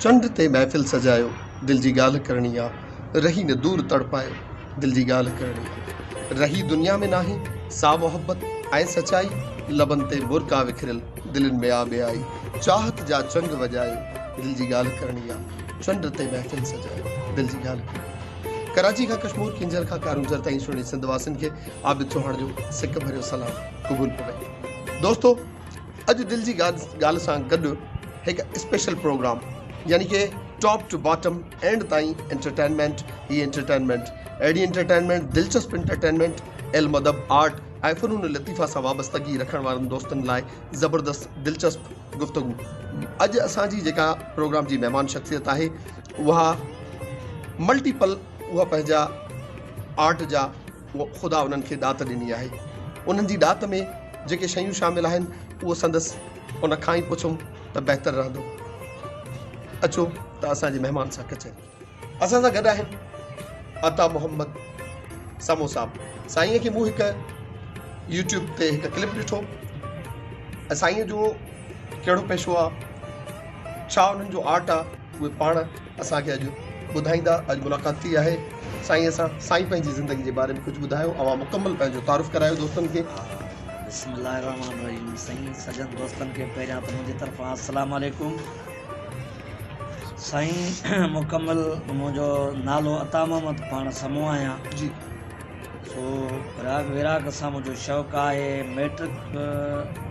چنڊ تي محفل سجايو دل جي ڳالهه ڪرڻي آ رهي نه دور تڙپايو دل جي ڳالهه ڪرڻي آ رهي دنيا ۾ ناهي سا محبت ۽ سچائي لبن تي مرڪ آ وکريل دلين ۾ آ بي آئي چاهت جا چنگ وڄايو دل جي ڳالهه ڪرڻي آ چنڊ تي محفل سجايو دل جي ڳالهه ڪرڻي آ ڪراچي کان ڪشمور ڪينجهر کان ڪارونجهر تائين سهڻي سنڌ واسين کي عابد چوهاڻ جو سڪ ڀريو سلام قبول پوي دوستو اڄ دل جي ڳالهه سان گڏ هڪ اسپيشل پروگرام يعني ڪي ٽاپ ٽو باٽم اينڊ تائين انٽرٽينمينٽ هي انٽرٽينمينٽ اهڙي انٽرٽينمينٽ دلچسپ انٽرٽينمينٽ علم ادب آرٽ ۽ فنون لطيفه سان وابستگي رکڻ وارن دوستن لاء زبردست دلچسپ گفتگو اڄ اسان جي جيڪا پروگرام جي مهمان شخصيت آهي اها ملٽيپل اها پنهنجا آرٽ جا خدا انهن کي ڏات ڏني آهي. انهن جي ڏات ۾ جيڪي شيون شامل آهن، اهو سندس ان کان ئي پڇون ته بهتر رهندو. اچو ته اسان جي مهمان سان ڪچهري. اسان سان گڏ آهن عطا محمد سمون صاحب. سائينء کي مون هڪ يوٽيوب تي هڪ ڪلپ ڏٺو ۽ سائينء جو ڪهڙو پيشو آ، ڇا انهن جو آرٽ آ، اهي پاڻ اسان کي اڄ ٻڌائيندا. اڄ ملاقات ٿي آهي سائين سان. سائين پنهنجي زندگي جي باري ۾ ڪجهه ٻڌايو. اوهان مڪمل پنهنجو تعارف ڪرايو دوستن کي. بسم الله الرحمن الرحيم سائين سڄن دوستن کي پهريان ته منهنجي طرفان السلام عليڪم. سائين مڪمل منهنجو نالو عطا محمد پاڻ سمون آهيان. جي. سو راڳ ويراڳ سان منهنجو شوق آهي. ميٽرڪ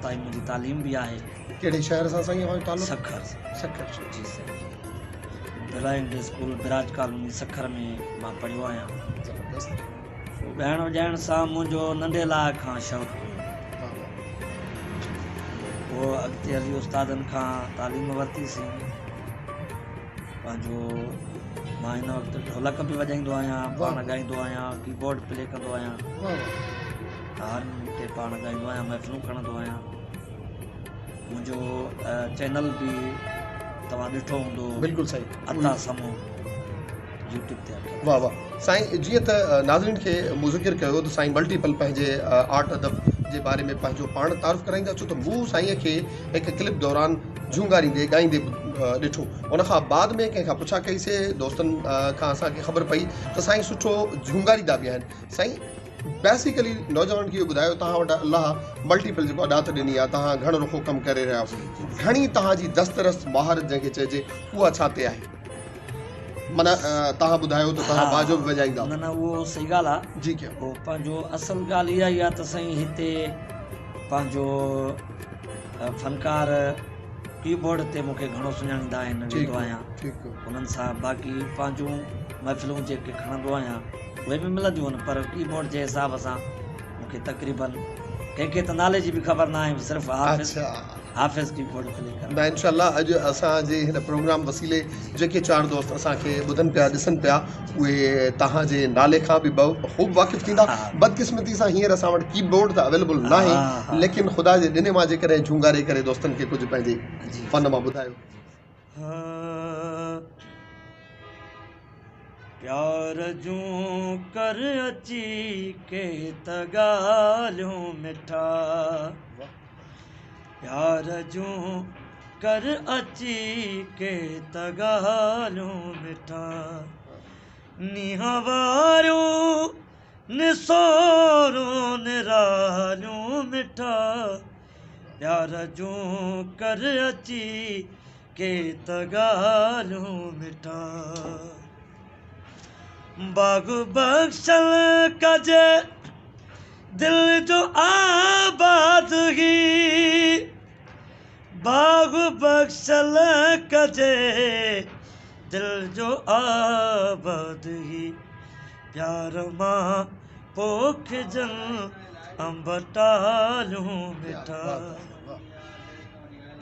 تائين منهنجي تعليم به آهي. ڪهڙي شهر سان سائين اوهان جو تعلق؟ سکر. سکر شهر. جي سائين. Blind school Braj colony Sukkur ۾ مان پڙهيو آهيان. زبردست. سو ڳائڻ وڄائڻ سان منهنجو ننڍي لاء کان شوق هيو. واهه واهه. پوء اڳتي هلي استادن کان تعليم ورتي سين. پنهنجو مان هن وقت ڍولڪ به وڄائيندو آهيان، پاڻ ڳائيندو آهيان، ڪي بورڊ پلي ڪندو آهيان. واهه واهه. هارن تي پاڻ ڳائيندو آهيان، محفلون کڻندو آهيان. منهنجو چينل به توهان ڏٺو هوندو. بلڪل سائين. عطا سمون يوٽيوب تي آهي. واه واه سائين جيئن ته ناظرين کي مون ذڪر ڪيو ته سائين ملٽي پل پنهنجي آرٽ ادب جي باري ۾ پنهنجو پاڻ تعارف ڪرائيندا ڇو ته مون سائين کي هڪ ڪلپ دوران جهونگاريندي ڳائيندي ڏٺو ان کان بعد ۾ ڪنهن کان پڇا ڪئي سي دوستن کان اسان کي خبر پئي ته سائين سٺو جهونگاريندا به آهن سائين بيسيڪلي نوجوانن کي اهو ٻڌايو توهان وٽ الله ملٽيپل جيڪو ڏات ڏني آهي توهان گهڻ رخو ڪم ڪري رهيا آهيو گهڻي توهان جي دسترس مهارت جنهن کي چئجي اها ڇا تي آهي معنيٰ توهان ٻڌايو ته توهان باجو به وڄائيندا نه نه اهو صحيح ڳالهه آهي جي ڪيا اهو پنهنجو اصل ڳالهه اها ئي آهي ته سائين هتي پنهنجو فنڪار ڪي بورڊ تي مون کي گهڻو سڃاڻيندا آهن ويندو آهيان انهن سان باقي پنهنجون محفلون جيڪي کڻندو آهيان اهي به ملنديون آهن پر ڪي بورڊ جي حساب سان مون کي تقريبن ڪنهن کي ته نالي جي به خبر نه آهي صرف حافظ حافظ ڪي بورڊ پلي ڪرڻ. نه انشاء الله اڄ اسان جي هن پروگرام وسيلي جيڪي چار دوست اسان کي ٻڌن پيا ڏسن پيا اهي توهان جي نالي کان به خوب واقف ٿيندا. بدقسمتي سان هينئر اسان وٽ ڪي بورڊ ته اويليبل ناهي ليڪن خدا جي ڏني مان جيڪڏهن جهونگاري ڪري دوستن کي ڪجهه پنهنجي فن مان ٻڌايو. پيار جون ڪر اچي ڪي ته ڳالهيون مٺا پيار جون ڪر اچي ڪي ته ڳالهيون مٺا نينهن واريون نسورون نراليون مٺا پيار جون ڪر اچي ڪي ته ڳالهيون مٺا باغ بخشل ڪجي دل جو آباد هي باغ بخشل ڪجي دل جو آباد هي پيار مان پوکجن انب ٽالهيون مٺا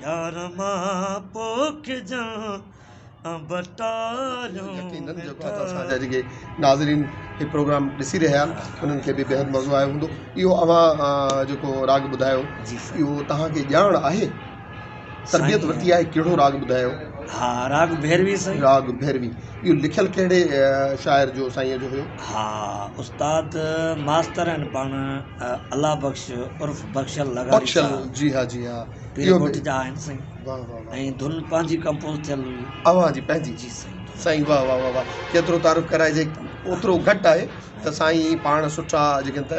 پيار مان پوکجن انب ٽالهيون يقينن جيڪو مٺا. آهي ته اسان جا جيڪي ناظرين هي پروگرام ڏسي رهيا آهن انهن کي به بيحد مزو آيو هوندو. اهو اوهان جيڪو راڳ ٻڌايو جي سائين. اهو توهان کي ڄاڻ آهي؟ تربيت سائين ورتي آهي ڪهڙو راڳ ٻڌايو؟ ها راڳ ڀيروي سائين. راڳ ڀيروي اهو لکيل ڪهڙي شاعر جو سائينء جو هيو؟ ها استاد ماستر آهن پاڻ الله بخش عرف بخشل لغاري بخشل جي ها جي ها پير ڳوٺ جا آهن سائين. واه واه واه ۽ ڌن پنهنجي ڪمپوز ٿيل هئي. اوهان جي پنهنجي؟ جي سائين. سائين واه واه واه واه ڪيترو تعارف ڪرائجي اوترو گهٽ آهي ته سائين پاڻ سٺا جيڪي ته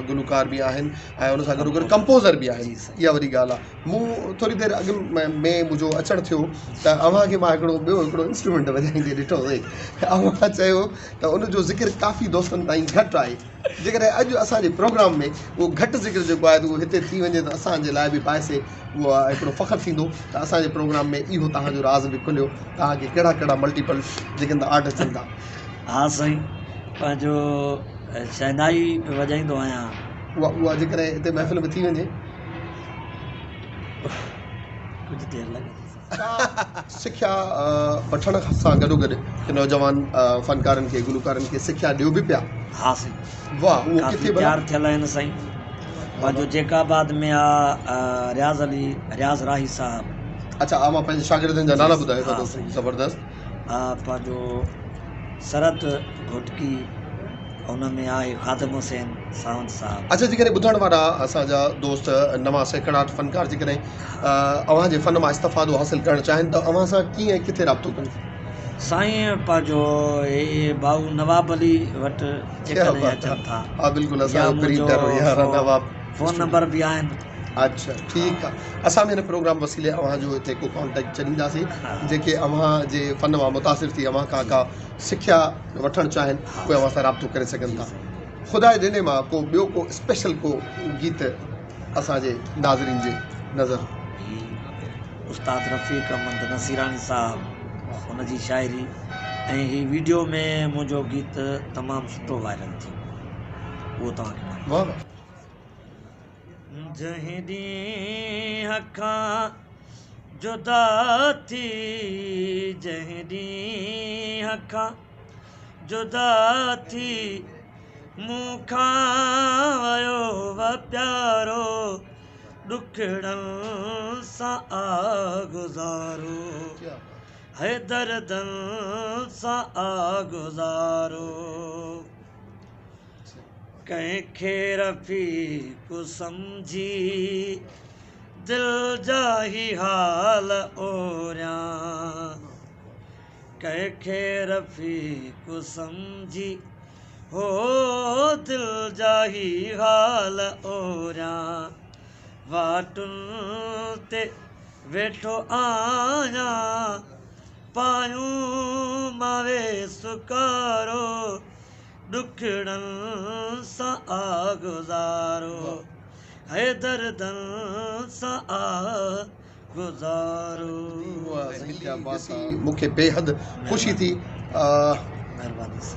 گلوڪار به آهن ۽ ان سان گڏو گڏ ڪمپوزر به آهن اها وڏي ڳالهه آهي. مون ٿوري دير اڳ ۾ منهنجو اچڻ ٿيو ته اوهان کي مان هڪڙو ٻيو هڪڙو انسٽرومينٽ وڄائيندي ڏٺو سي اوهان چيو ته ان جو ذڪر ڪافي دوستن تائين گهٽ آهي جيڪڏهن اڄ اسان جي پروگرام ۾ اهو گهٽ ذڪر جيڪو آهي ته اهو هتي ٿي وڃي ته اسان جي لاء به باعث اهو هڪڙو فخر ٿيندو ته اسان جي پروگرام ۾ اهو توهان جو راز به کليو توهان کي ڪهڙا ڪهڙا ملٽيپل جيڪي ته آرٽ اچن ٿا. ها سائين پنهنجو شهنائي به وڄائيندو آهيان. اها اها جيڪڏهن هتي محفل ۾ ٿي وڃي. ڪجهه دير لڳندي. ڇا سکيا وٺڻ سان گڏوگڏ نوجوان فنڪارن کي گلوڪارن کي سکيا ڏيو به پيا؟ ها سائين. واه اهو ڪافي ڪٿي ڀلا؟ تيار ٿيل آهن سائين. پنهنجو جيڪب آباد ۾ آ رياض علي رياض راهي صاحب. اڇا اوهان پنهنجي شاگردن جا جي نالا ٻڌايو ها ٿا سائين. زبردست. آ پنهنجو سرحد گهوٽڪي. ان ۾ آهي خادم حسين ساوند صاحب. اڇا جيڪڏهن ٻڌڻ وارا اسان جا دوست نوان سيکڙاٽ فنڪار جيڪڏهن اوهان جي فن مان استفادو حاصل ڪرڻ چاهين ته اوهان سان ڪيئن ۽ ڪٿي رابطو ڪن؟ سائين پنهنجو هي ڀائو نواب علي وٽ جيڪڏهن اچن ٿا ها بلڪل يا اسان جو پرين منهنجو پيارو يار نواب فون نمبر به آهن. اڇا ٺيڪ آ اسان به هن پروگرام وسيلي اوهان جو هتي ڪو ڪانٽيڪٽ ڇڏينداسين جيڪي اوهان جي فن مان متاثر ٿي اوهان کان ڪا سکيا وٺڻ چاهين اهي اوهان سان رابطو ڪري سگهن ٿا. خدا جي ڏني مان ڪو ٻيو ڪو اسپيشل ڪو گيت اسان جي ناظرين جي نظر. هي استاد رفيق احمد نصيراڻي صاحب ان جي شاعري ۽ هي ويڊيو ۾ منهنجو گيت تمام سٺو وائرل ٿيو اهو توهان کي مان. واه واه. جنهن ڏينهن کان جدا ٿي جنهن ڏينهن کان جدا ٿي مون کان ويو و پيارو ڏکڙن سان آ گذارو هي دردن سان آ گذارو. ڪنهن کي رفيق سمجهي دل جا هي حال اوريان ڪنهن کي رفيق سمجهي هو دل جا هي حال اوريان واٽن تي ويٺو آهيان پايون مان ويس ڪارو ڏکڙن سان آ گذارو هي دردن سان آ گذارو. مون کي بي حد خوشي ٿي.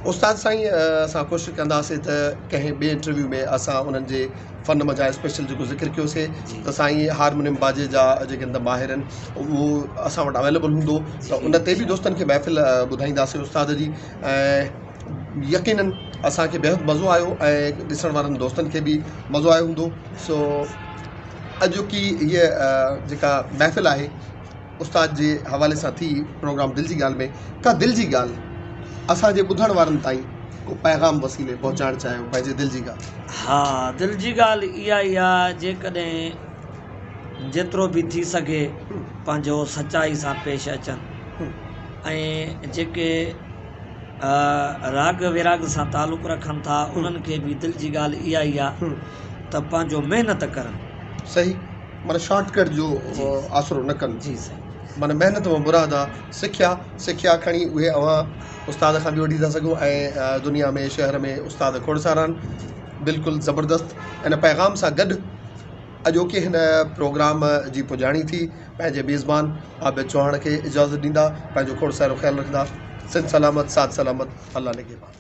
استاد سائين اسان ڪوشش ڪنداسين ته ڪنهن ٻئي انٽرويو ۾ اسان انهن جي فن منجهان اسپيشل جيڪو ذڪر ڪيوسي ته سائين هارمونيم باجي جا جيڪي ته ماهر آهن اهو اسان وٽ اويليبل هوندو ته ان تي به دوستن کي محفل ٻڌائينداسين استاد جي ۽ يقينن اسان کي بيحد مزو آيو ۽ ڏسڻ وارن دوستن کي به مزو آيو هوندو سو اڄوڪي هيء جيڪا محفل آهي استاد جي حوالي سان ٿي پروگرام دل جي ڳالهه ۾ ڪا دل جي ڳالهه اسان جي ٻڌڻ وارن تائين ڪو پيغام وسيلي پهچائڻ چاهيو پنهنجي دل جي ڳالهه. ها دل جي ڳالهه اها ئي آ جيڪڏهن جيترو به ٿي سگهي پنهنجو سچائي سان پيش اچن ۽ جيڪي راڳ ويراڳ سان تعلق رکن ٿا انهن کي به دل جي ڳالهه اها ئي آهي ته پنهنجو محنت ڪرن. صحيح معنيٰ شارٽ ڪٽ جو آسرو نه ڪن. جي سائين. معنيٰ محنت مان مراد آ سکيا، سکيا کڻي اهي اوهان استاد کان به وٺي ٿا سگهو ۽ دنيا ۾ شهر ۾ استاد کوڙ سارا آهن. بلڪل زبردست ان پيغام سان گڏ اڄوڪي هن پروگرام جي پڄاڻي ٿي. پنهنجي ميزبان عابد چوهاڻ کي اجازت ڏيندا. پنهنجو کوڙ سارو خيال رکندا. سنڌ سلامت ساٿ سلامت الله نگهبان.